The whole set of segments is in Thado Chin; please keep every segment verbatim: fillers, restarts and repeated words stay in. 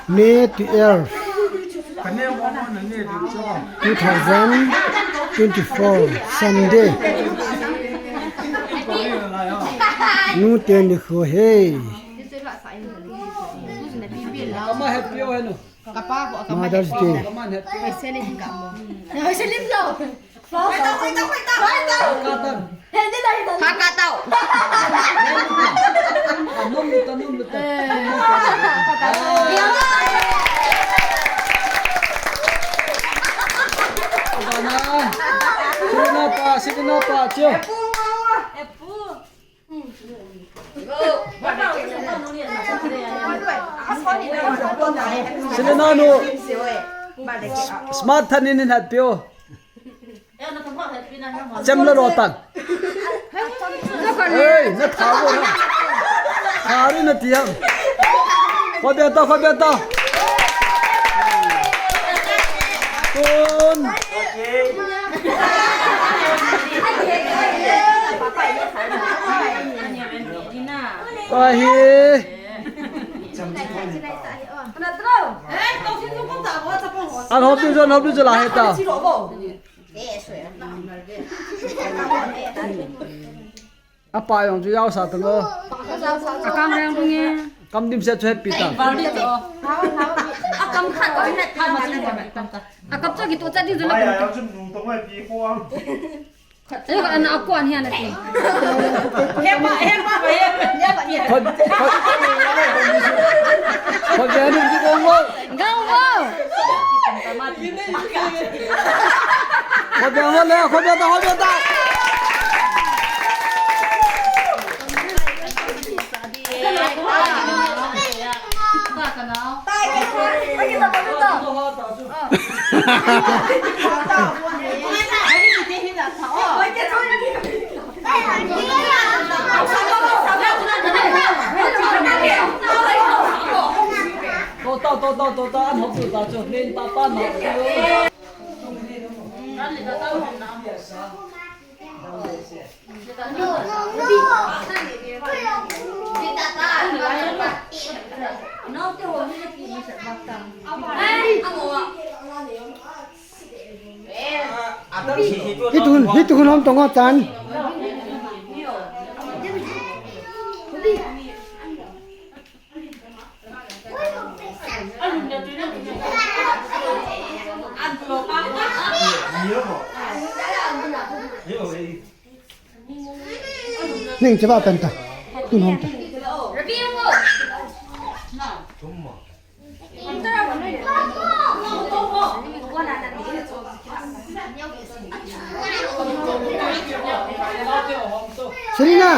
May twelve, two thousand twenty-four, Sunday. Nute nikho hi. Mother's Day. Hakatau. Sina pa, sina pa, tio. Sina nu. Smart than in hat pio. Chem la ro tan. Ei, na tha bo na. Tha ri na ti ham. Khobe ta, khobe ta. Tun. Pa hi. An hop tu jo, an hop tu jo la he ta. Apa jong chu jao sa tang o. Akam reng dung e. Kam dim se chu happy ta. Akam khat ko het khat ma chu. Akam chu kitu cha ding chu la. Ai, ai, chu nu tong ai pi ko ang. Ayo, ana ako an hian ati. Hepa, hepa, hepa, hepa. Khot, khot. Khot be ni ki gong wo. Gong wo. Khot be wo le, khot be ta, khot be ta. To ta, to ta, to ta, an hop ta chu, len ta ta na. Hitun, hitun hom tong o tan. Ning chaba pen ta. Tun hom ta. Selina.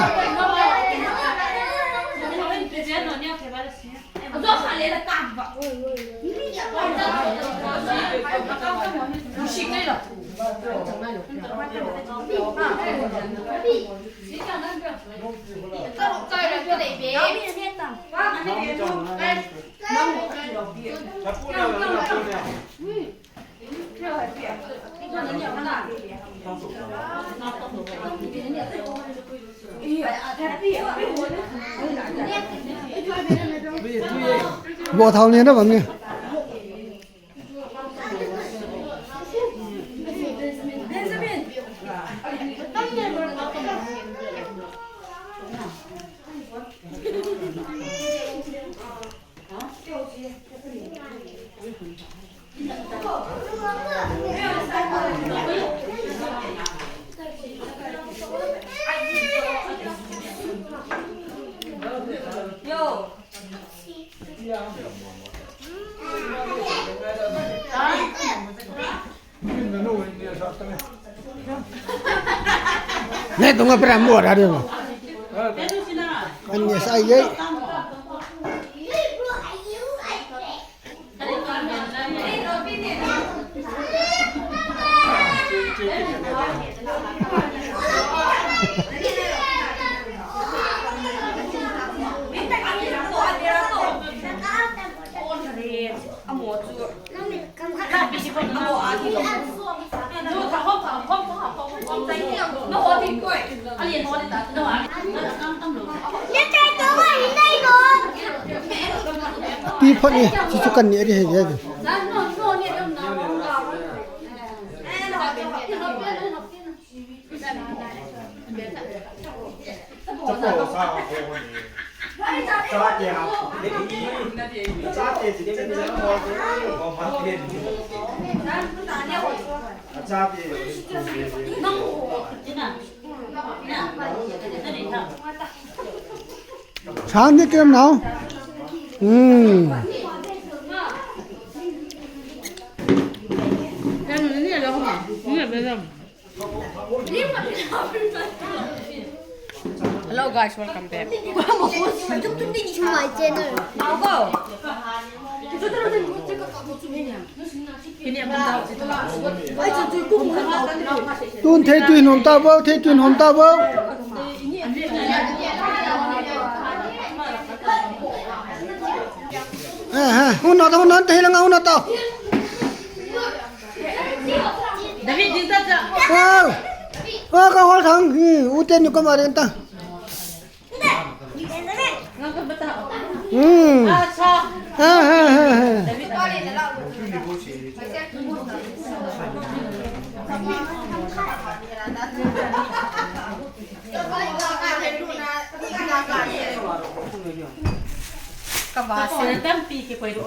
Bo thao ne na bang ne. Ne tunga pera mo ra de no. Ani sa ye. Pi phot ni, chu chu kan ni ri he ve. Sang ni kem nau. Hmm. Hello guys, welcome back. To my channel. Tun thei tui hom ta bo, thei tui hom ta bo. Eh, eh, hung na ta, hung na ta, hung na ta. David, din ta cha. Oh. Oh, ka hol thang. Hmm, u te ni ko ma den ta. Hmm. Ha, ha, ha, ha. Ka va se tampi ki koi ro.